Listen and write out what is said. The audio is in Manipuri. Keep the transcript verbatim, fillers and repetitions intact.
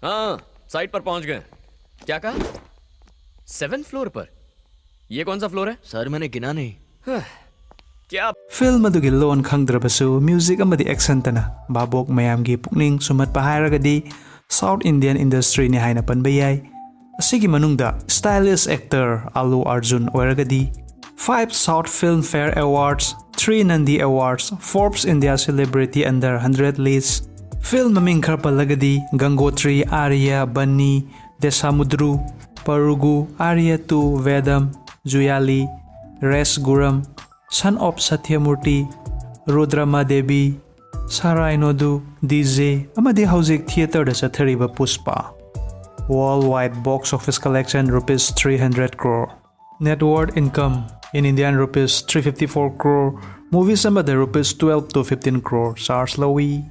हाँ, साइट पर पहुंच गए। क्या कहा? सेवन फ्लोर पर? ये कौन सा फ्लोर है? सर, मैंने गिना नहीं। क्या? ꯐꯤꯜꯝ ꯑꯗꯨꯒꯤ ꯂꯣꯟ ꯈꯪꯗ꯭ꯔꯕꯁꯨ ꯃ꯭ꯌꯨꯖꯤꯛ ꯑꯃꯗꯤ ꯑꯦꯛꯁꯟꯇꯅ ꯚꯥꯕꯣꯛ ꯃꯌꯥꯝꯒꯤ ꯄꯨꯛꯅꯤꯡ ꯁꯨꯝꯍꯠꯄ ꯍꯥꯏꯔꯒꯗꯤ ꯁꯥꯎꯠ ꯏꯟꯗꯤꯌꯟ ꯏꯟꯗꯁꯇ꯭ꯔꯤꯅꯤ ꯍꯥꯏꯅ ꯄꯟꯕ ꯌꯥꯏ꯫ ꯑꯁꯤꯒꯤ ꯃꯅꯨꯡꯗ stylish actor ꯑꯜꯂꯨ ꯑꯥꯔꯖꯨꯟ ꯑꯣꯏꯔꯒꯗꯤ five South Filmfare Awards, three Nandi Awards, Forbes India Celebrity Under one hundred List, film ꯃꯃꯤꯡ ꯈꯔ ꯄꯜꯂꯒꯗꯤ Gangotri, Arya, Bunny, Desamuduru, Parugu, Arya two, Vedam, Julayi, race Gurram, Son of Satyamurti, Rudhrama Devi, Sarrainodu, D J, ꯑꯃꯗꯤ ꯍꯧꯖꯤꯛ ꯊꯤꯌꯦꯇꯔꯗ ꯆꯠꯊꯔꯤꯕ ꯄꯨꯁꯄꯥ꯫ Worldwide box office collection rupees three hundred crore. Net worth income in Indian rupees three fifty four crore. Movies ꯑꯃꯗ rupees twelve to fifteen crore charge ꯂꯧꯏ꯫